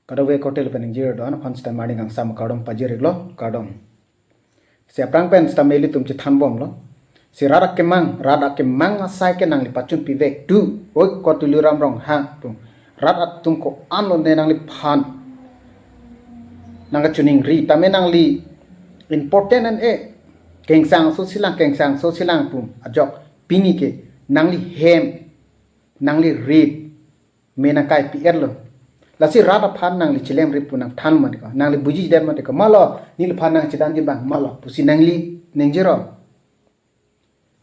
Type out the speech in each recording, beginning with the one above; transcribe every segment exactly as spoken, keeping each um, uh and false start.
Kadokave korte lapen ingjir do-an aphan sitame arni kangsam kardom pajir-iklo, kardom. Si aphrang pen sitame ilitum chethanbomlo. Si rat akemang, rat akemang asai ke nangli pachun pivek tu, oi ko Tuliram Ronghang pu. Rat atum ko-an lone nangliphan nangkachiningri, tame nangli important an e, kengsangso silang, kengsangso silang pu ajok pini ke nangli hem, nangli rit me nangkaipi-etlo. Lasi rat aphan nangli chilem ri pu nangthan mati ko, nangli bujidet mati ko, malo neliphan nangchedanji abang, malo pusi nangli ningjero.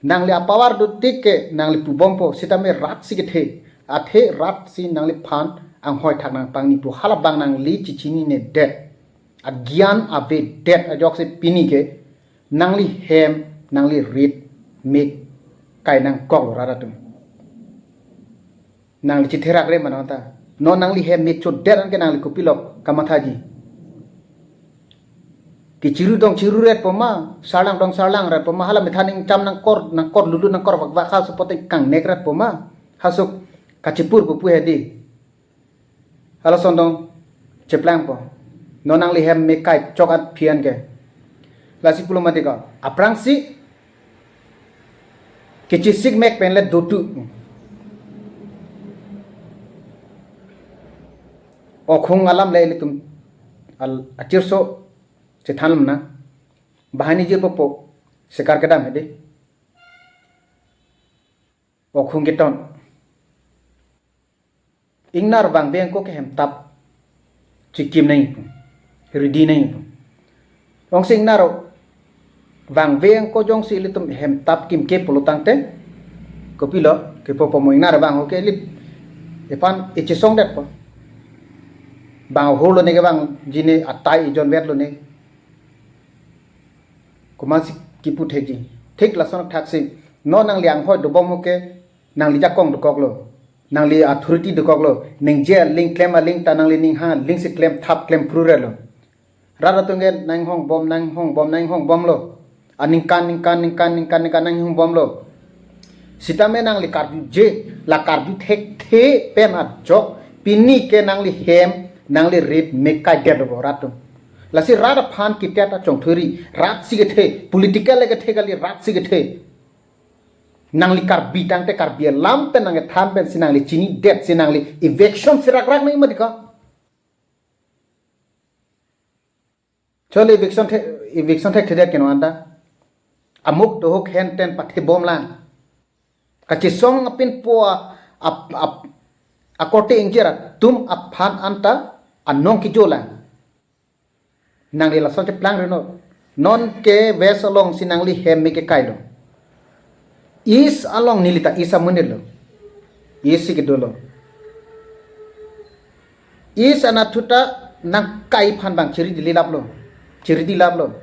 Nangli apower dotik ke nangli pubompo, sitame rat si kethe, athe rat si nangliphan anghoi thak nangpangni pu halabang nangli chichininedet, agyan avedet ajoksi pini ke nangli hem, nangli rit me kai nangkoklo rat atum. Nangli chitherak re mano ta. Non nangli hem me chodet an ke nangli kopilo kamathaji. Kechiru dong chiruret po ma, sarlang dong sarlangret po ma, hala metha ningcham nangkor, nangkor lulu nangkor vakvak halaso pote kangnekret po ma, halaso kachipur pupu hedi. Halason dong cheplangpo. Non nangli hem me kai chok aphi an ke. Lasi pulo mati ko, aphrangsi kechisik mek pen le dotu. Okhung alam le ilitum al achirso chethanlom na. Bahani je popo sekar kedam hedi. Okhung keton. Ingnar vangve angko ke hemtap chikim nangji pu, ridi nangji pu. Jongsi ingnar vangve angko jongsi ilitum hemtap kimke pulo tangte, kopilo, kepo pomo ingnar vang oke ilip, iphan ichesongdet po. Bang ahurlo ne kevangji ne, atai ijonvetlo ne. Komatsi kipu thekji. Thik lason thaksi. Non nangli anghoi dobom oke, nangli jakong dokoklo. Nangli authority dokoklo. Ningje aling klem aling ta nangli ninghang aling si klem thap klem phrurelo. Rat atum ke nanghongbom, nanghongbom, nanghongbomlo. Aningkan, ningkan, ningkan, ningkan, ningkan nanghongbomlo. Sitame nangli karjuje, la karju thekthe pen ajok, pini ke nangli hem, nangli rit me kaidetlo rat atum. Lasi rat aphan kitet achongthuri, rat si kethe, political le kethe kali, rat si kethe. Nangli Karbi tangte Karbi alam pen nangkethan pensi nangli chinidet si nangli eviction serakrak nangji mati ko. Chole eviction the, eviction thekthedet ke non anta. Amuk tohuk henten pathebomlang. Kachesong apin po a, a, a, akorte ingjir atum aphan anta anong kijolang. Nangli lason cheplangri non. Non ke West alongsi nangli hem me kekailo. East along neli ta East amonitlo. East si kedolo. East anatthu ta nangkai aphan bang chiri dililaplo. Chiri dilaplo.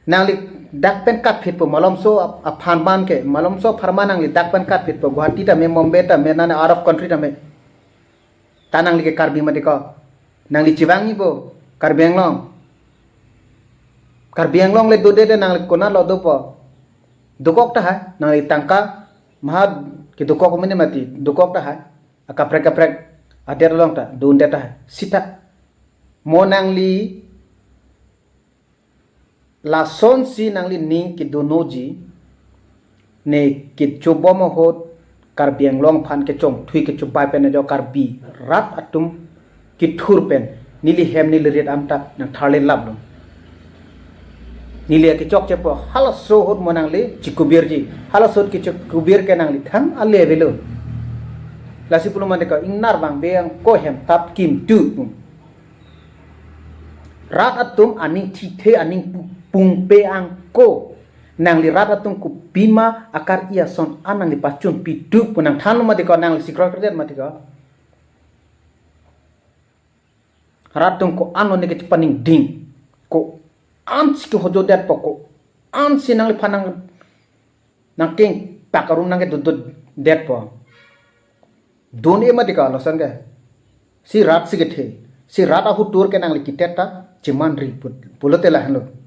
Nangli dak pen katphitpo malomso ap-, apharman ke, malomso apharman nangli dak pen katphitpo, Guwahati tame, Mumbai tame, nane out of country tame. Ta nangli ke Karbi mati ko. Nangli chevangji bo Karbi Anglong. Karbi Anglong le dodede nangli konatlo dopo. Dokok tahai, nangli tangka maha kedokok mene mati, dokok tahai. Akaprek kaprek adet along ta dundet tahai. Sita. Mo nangli lasonsi nangli ning kedonoji, ne kechobom ahut Karbi Anglong aphan kechongthui kechobai pen ajo Karbi rat atum kethur pen neli hem neli rit anta nangtharlelaplo. Neli kechokchepo halaso ahut mo nangli chikubirji. Halaso ahut kechikubir ke nangli thang ale avelo. Lasi pulo mati ko ingnar vangve angko hemtap kimtu. Rat atum aning thithe aning pu-, pungpe angko. Nangli rat atum kopima akar-i ason an nangli pachun pitu pu nangthanlo mati ko, nangli sikroi kredet mati ko. Rat atum ko-an lone kechepaningding. Ko-ansi kehojodet po, ko-ansi nangliphan nang nangkengpak arum nangkedododetpo. Dun-e mati ko lason ke. Si rat si kethe. Si rat ahut tur ke nangli kitet ta chemanri put-, pulote lahenlo.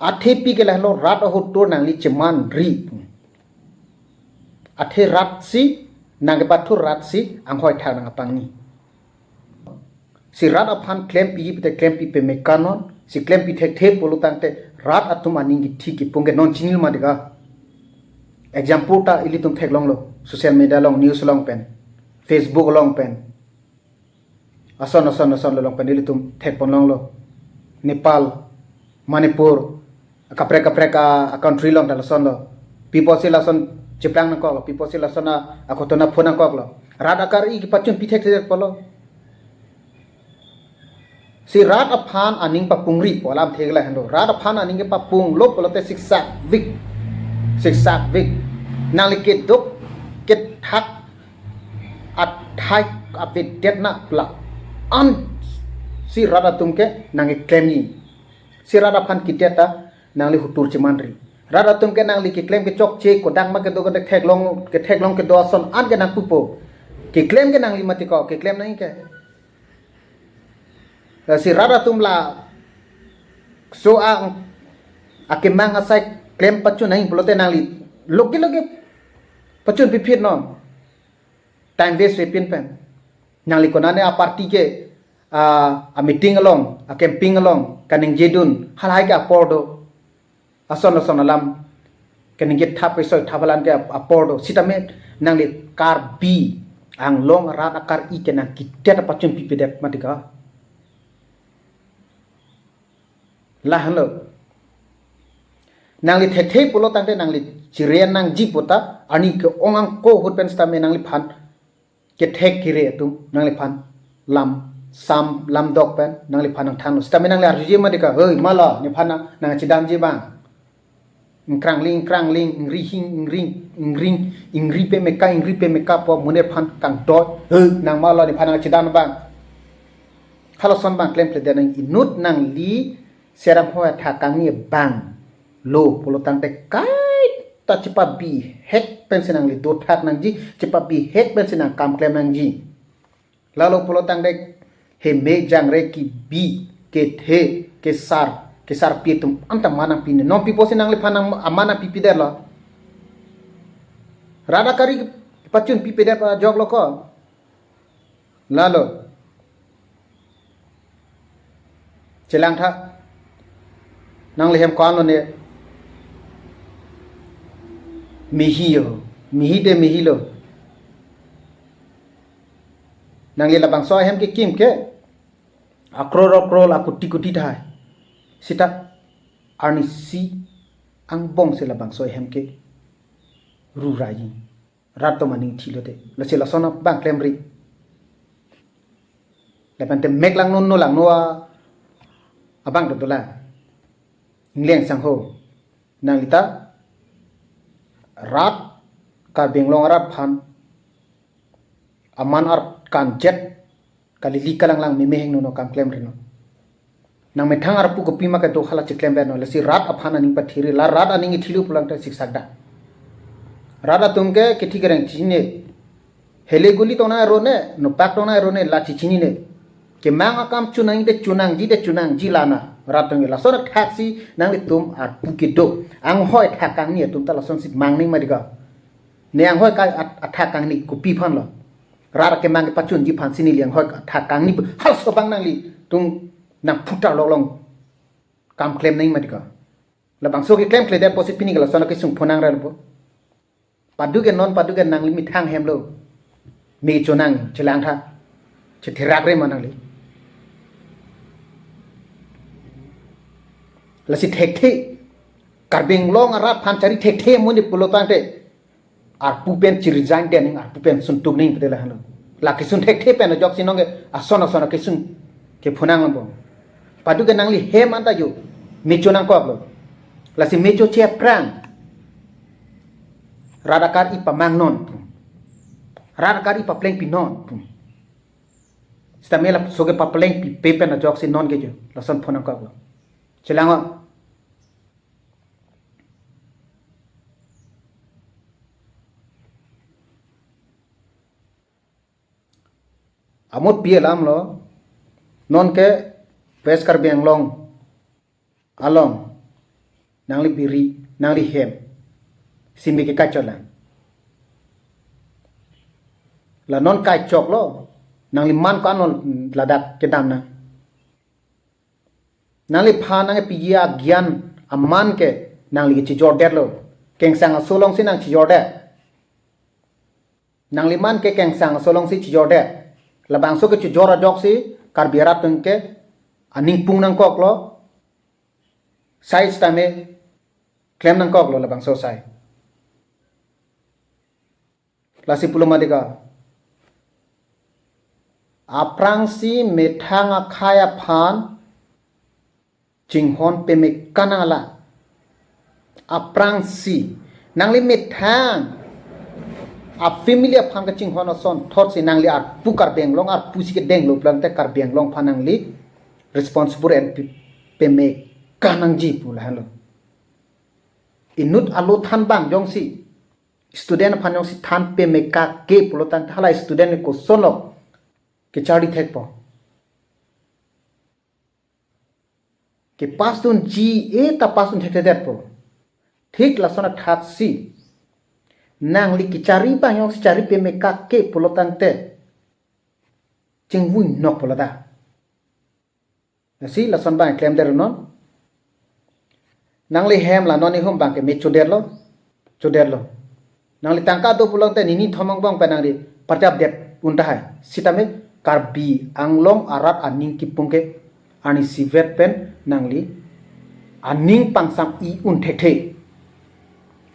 Athepi ke lahenlo rat ahut tur nangli chemanri. Athe rat si nangkepathur rat si anghoi thak nangkapangni. Si rat aphan klempi ji pute klempi peme kanon, si klempi thekthe pulo tangte rat atum aning kithi kipung ke non chinilo ma dika. Example ta ilitum theklonglo, social media along, news along pen, Facebook along pen, ason ason ason along pen ilitum thekponlonglo. Nepal, Manipur, kaprek kaprek a, a country along ta lasonlo. Pi apotsi lason cheplang nangkoklo, pi apotsi lason a, a ghotona phun nangkoklo. Rat akar-i kepachun pi thekthedet pulo. Si rat aphan aning papungri pu alam theklong henlo. Rat aphan aning kepapunglo pulote siksak vik. Siksak vik. Nangli keduk kethak athai avedetna pla an si rat atum ke nangkeklemji. Si rat aphan kidet ta nangli hutur chemanri. Rat atum ke nangli keklem kechokche, kodak ma kedo, ketheklong, ketheklong kedo ason an ke nangpupo. Keklem ke nangli mati ko, keklem nangji ke. Lasi rat atum laso a, akemang asai klem pachun nangji pulote nangli logi logi pachun pipit non. Time waste repin pen. Nangli konane a party ke, a, a meeting along, a camping along kaningjedun halahai ke apor do. Ason ason alam kaningje thap risoi thap alam ke ap-, apor do. Sitame nangli Karbi Anglong arat akar-i ke nangkidet apachun pipedet ma dika. Lahenlo. Nangli thekthe pulo tangte nangli chirian nangji puta, ani ke-ong angko ahut pen sitame nangliphan kethek kere atum nangliphan lam sam lam dok pen nangliphan nangthanlo. Sitame nangli arjuji ma dika, "Hei, mala, nephan nang, nangchedamji bang. Ingkrangling, ingkrangling, ingrihing, ingring, ingring, ingri peme ka, ingri peme ka pu amonit aphan kangdot. Hei, nang mala, nephan nangchedam bang." Halason bang klemkledet nang, inut nangli Sera Anghoi athak kangni abang lo pulo tangte kaita chepabihek pensi nangli dothak nangji, chepabihek pensi nangkam klem nangji. Lalo pulo tangte heme jangre kebi kethe kesar kesarpi atum anta manang pine. Non pi apotsi nangliphan nang aman nangpipedetlo? Rat akar-i pachun pipedet ajoklo ko. Lalo. Chelangtha. Nangli hem ko-anlo ne. Mihi yo. Mihi de mihilo. Nangli labangso ahem kekim ke akror akror, akuti kuti tahai. Sita arnisi angbong si labangso ahem ke ruraji. Rat atum aning thilo te. Lasi lason abang klemri. Lapen te mek langno no langno a, abang dodola. Ingleng sangho. Nanglita rat Karbi Anglong arat aphan aman ar kanjet kalili kalanglang meme hingno no kam klemri non. Nangmethang arpu kopima kedo hala chiklemver non. Lasi rat aphan aning pathiri, la rat aning ithilo pulang te siksak da. Rat atum ke kithi kereng chinine. Hele guli tongnang arone, nopak tongnang arone, la chichinine. Kemang akam chunangji de chunangji de chunangji lana. Rat atum ke lason athaksi nanglitum arpu kedo. Anghoi athak kangni atum ta lasonsi mang nangji ma dika. Ne anghoi ka at-, athak kangni kopi aphanlo? Rat akemang kepachunji aphansi neli anghoi athak kangni pu halaso abang nanglitum nangphutar loklong kam klem nangji ma dika. Labangso keklemkledet apotsi pini ke lason akesung phonang ralpo. Paduk ke non paduk ke nangli methang hemlo. Me chonang chelangtha. Chetherakre ma nangli. Lasi thekthe. Karbi Anglong arat aphan chari thekthe amonit pulo tangte arpu pen chiri jang den ning, arpu pen suntuk ning pute lahenlo. La kesun thekthe pen ajoksi nonke ason ason kesun ke phonang lampo. Paduk ke nangli hem anta jo me chonangkoklo. Lasi me choche aphrang rat akar-i pamang non. Rat akar-i papleng pinon. Sitame laso ke papleng pipe pen ajoksi nonke jo lason phonangkoklo. Chelang-o. Amut pi alamlo, nonke West Karbi Anglong along nangli biri, nangli hem, si me kekachotlang. La non kachoklo, Nangli man ko-an lo ladak kedam nang. Nangliphan nangpiji agyan aman ke nangli kechijordetlo. Kengsang aso alongsi nangchijordet. Nangli man ke kengsang aso alongsi chijordet. Labangso kechijor ajoksi Karbi arat atum ke aning pung nangkoklo. Sai sitame klem nangkoklo labangso sai. Lasi pulo mati ke, aphrangsi methang akhei aphan chinghon peme kanang ala. Aphrangsi nangli methang a family aphan kachinghon asonthotsi nangli arpu Karbi Anglong arpusi kedenglo pulote Karbi Anglong aphan nangli responsible and pe-, peme kanangji pu lahenlo. Inut alo than abang jongsi student aphan jongsi than peme kake pulotangte hala student kosonlo kecharli thekpo. Kepass dunji e ta pass dun thekthedetpo. Thik lason athaksi nangli kecharli abang jongsi charli peme kake pulotangte chingvui nok pulo ta. Lasi lason abang klemdet non. Nangli hem la non ihum abang ke me chodetlo. Chodetlo. Nangli tangka do pulote nini thomong bong pen nangli parjapdet un tahai. Sitame Karbi Anglong arat aning kipung ke arnisi vet pen nangli aning pangsam-i un thekthe.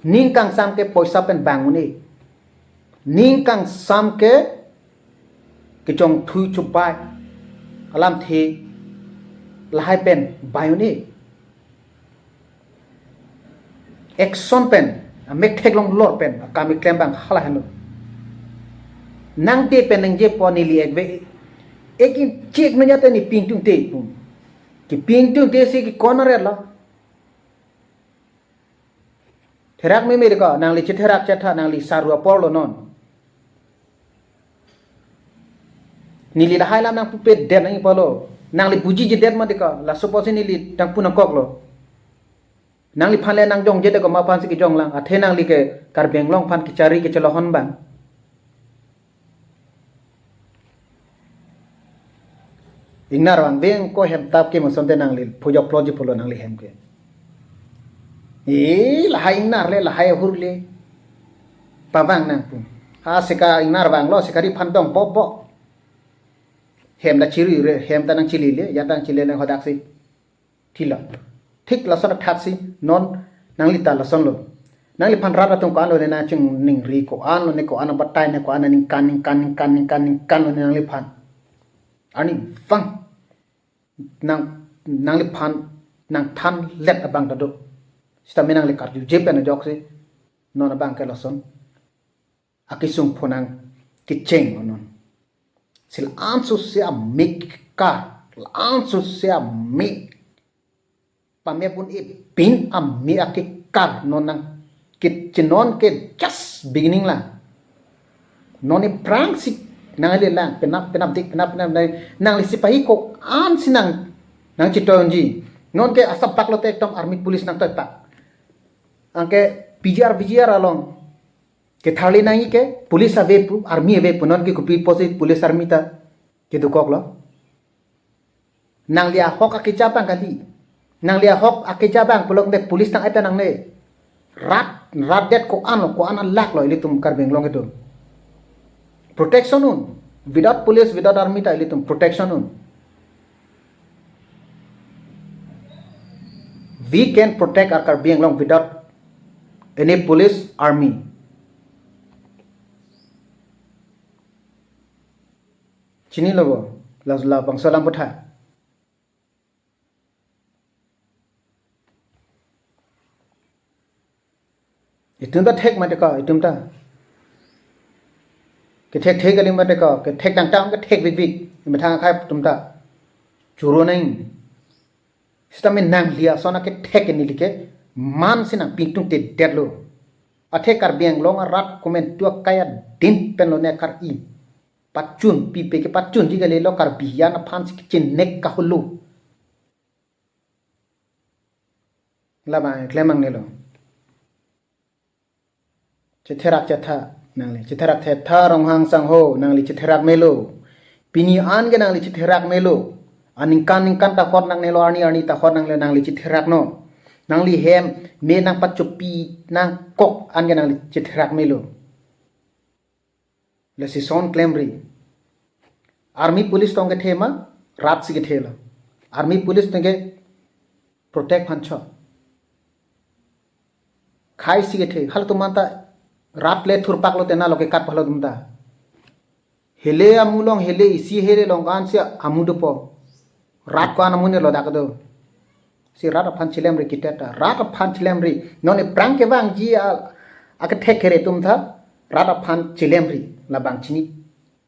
Ning kangsam ke poisa pen bang un-e. Ning kangsam ke kechongthui chubai alamthe lahai pen bai un-e. Action pen, amek theklong lor pen akam keklem abang hala henlo. Nangte pen nangjepo neli ekve ek inchik nanya te ne pingtung te pu. Kepingtung te si ke corner lo. Therak meme de ko, nangli chetherak chetha, nangli saru apor lo non. Neli lahai alam nangpupedet nangji pulo. Nangli puji jedet ma de ko, laso apotsi neli nangpu nangkoklo. Nangliphan le nangjongje de ko, ma aphansi kejong lang. Athe nangli ke Karbi Anglong aphan kecharli kechelohon abang. Ingnar vangve ko hem tap ke masonte nangli phujok ploji pulo nangli hem ke. E lahai ingnar le lahai ahur le. Pavang nangpu. Ha seka ingnar vanglo seka ri phan dong bobo. Hem ta chiri re, hem ta nangchili le, ya ta nangchili le hodak si. Thilo. Thik lason athaksi non nangli ta lasonlo. Nangliphan rat atum ko-an lo ne nangchingningri ko-an lo ne ko-an abatai ne ko-an ningkan ningkan ningkan ningkan ningkan lo ne nangliphan. Arnivang nang nangliphan nangthanlet abang ta do. Sitame nangli karjuje pen ajoksi non abang ke lason akesung phonang kecheng onon. Sil ansose amik ka, ansose amik pamepun ipin amik akekar non nang kit chinon ke just beginning la. Non iphrangsi nangli lang penap penap dik penap penap nang, nangli sipahi ko-an si nang nangchitoiunji. Non ke asap bak lote ekdom army police nangtoipak. Anke P G R V G R along ketharli nangji ke police ave pu, army ave pu, non ke kopi apotsi police army ta kedokoklo. Nangli ahok akeja abang kali. Nangli ahok akeja abang pulote police tang eta nangne. Rat, rat det ko-an lo, ko-an alak lo ilitum Karbi Anglong atum. Protection un. Without police, without army ta ilitum protection un. We can protect our Karbi Anglong without any police, army. Chinilo bo, la, labangso alam puthot. Itum ta thek mati ko, itum ta. Kethek thek kali mati ko, kethek tangtang kethek vik vik, methang akhei atum ta. Choro nang. Sitame nangli ason akethek neli ke, mansi nangpingtungtedetlo. Athe Karbi Anglong arat komantu akai adin pen lo ne kar-i. Pachun, pipe kepachunji kalilo Karbi an aphansi kechinek kahulu. Labang klem nangnelo. Chetherak chetha nangli. Chetherak thetha Ronghang sangho nangli chetherak melo. Pini an ke nangli chitherak melo. Aningkan ningkan ta hot nangnelo, arni arni ta hot nangnelo, nangli chitherak non. Nangli hem me nangpachopi nangkok an ke nangli chitherak melo. Lasi son klemri. Army police tong kethe ma, rat si kethe lo. Army police tong ke protect aphan chot. Khei si kethe, halatum anta rat le thurpak lote na lo kekat palo atum ta. Hele amu along, hele isi, hele along ko-an si amu dopo. Rat ko-an amu ne lo dak do. Si rat aphan chilemri kitet ta. Rat aphan chilemri. Non ephrang kevangji a, akethek kere atum ta. Rat aphan chilemri. Labang chini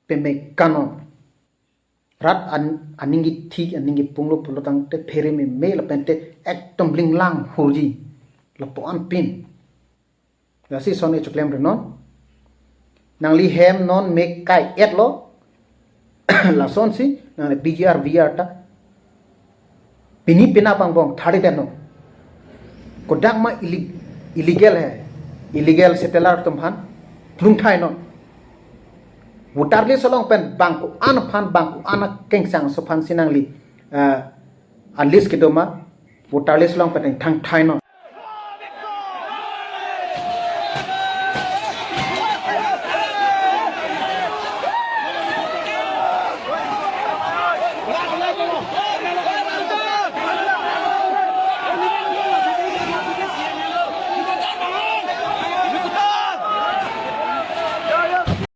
peme kanon. Rat an, aning kethik, aning kepunglo pulo tangte phere meme lapente ekdom linglang hurji. Lapu-an pin. Lasi son e choklemri non. Nangli hem non me kai-et lo. Lason si nangli P G R V R ta pini pina pangbong thari den non. Kodak ma illi-, illegal he. Illegal settler atum aphan plung thai non. Voter list along pen bang ko-an aphan, bang ko-an akengsang aso aphan si nangli, eh, a list kedo ma voter list along pen thang thai non.